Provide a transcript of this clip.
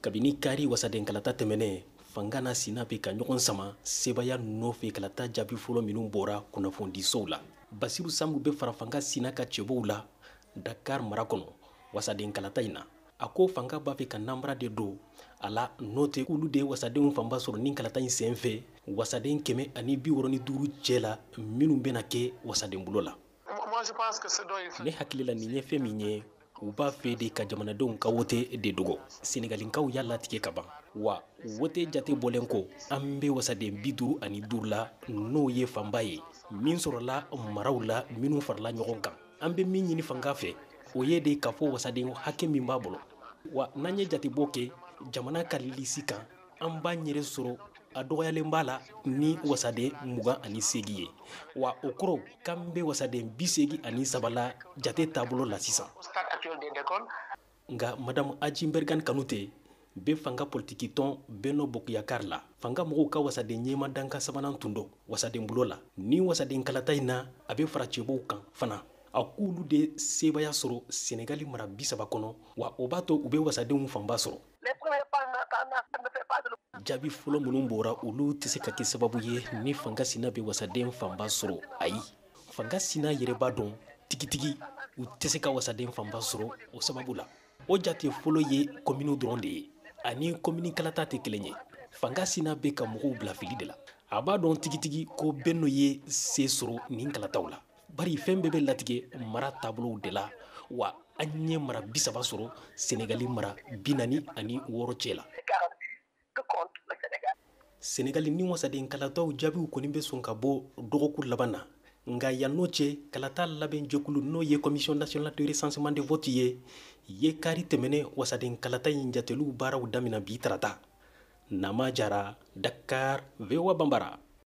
Kabini kari wasaden kalata tɛmɛnen, fanga n'a sina bɛ ka ɲɔgɔn sama sebaya nɔfɛ kalata jaabi fɔlɔ minnu bɔra kunnafonidisow la. Basiru Sambu bɛ fara fanga sina ka cɛbɔw la Dakar mara kɔnɔ wasaden kalata in na. A ko fanga b'a fɛ ka nanbara de don a la, n'o tɛ olu de ye wasadenw fanba sɔrɔ ni kalata in sen fɛ, wasaden 165 cɛ la minnu bɛna kɛ wasaden bolo la. Ne hakili la, nin ye fɛn min ye, u b'a fɛ de ka jamanadenw ka wote de dogo. Senegalikaw y'a latigɛ ka ban wa. Wote jate bɔlen kɔ, an bɛ wasaden 55 la, n'o ye fanba ye min sɔrɔla maraw la minnu farala ɲɔgɔn kan. An bɛ min ɲini fanga fɛ, o ye de k'a fɔ wasaden hakɛ min b'a bolo. Wa n'an ye jatebɔ kɛ jamana ka lisi kan, an b'an yɛrɛ sɔrɔ a dɔgɔyalen b'a la ni wasaden 28 ye. Wa o kɔrɔ k'an bɛ wasaden 83 la jate taabolo la sisan. Nka Madamu Aji Bergan Kanute bɛ fanga politiki tɔn Benno Bokk Yakaar la. Fanga mɔgɔw ka wasaden ɲɛma dankan sabanan tun don wasaden bulo la ni wasaden kalata in na. A bɛ fara cɛbɔw kan fana. A k'olu de sebaya sɔrɔ Senegali mara 30 kɔnɔ, wa o b'a to u bɛ wasadenw fanba sɔrɔ. Jaabi fɔlɔ minnu bɔra, olu tɛ se ka kɛ sababu ye ni fanga sina bɛ wasaden fanba sɔrɔ. Ayi, fanga sina yɛrɛ b'a dɔn tigitigi u tɛ se ka wasaden fanba sɔrɔ. O sababu la, o jate fɔlɔ ye kominiw dɔrɔn de ye, ani komini kalata tɛ kelen ye. Fanga sina bɛ ka mɔgɔw bila fili de la. A b'a dɔn tigitigi ko Benno ye se sɔrɔ nin kalataw la, bari fɛn bɛɛ bɛ latigɛ mara taabolow de la. Wa an ye mara 30 sɔrɔ Senegali mara 46 cɛ la. Senegali ni wasaden kalataw jaabiw kɔni bɛ sɔn ka bɔ dɔgɔkun laban na. Nka yan n'o cɛ, kalata labɛnjɛkulu, n'o ye Commission nationale de recensement de vote ye kari tɛmɛnen wasaden kalata in jateliw baaraw daminɛ bi tarata. Nama Jara, Dakar, VOA Bambara.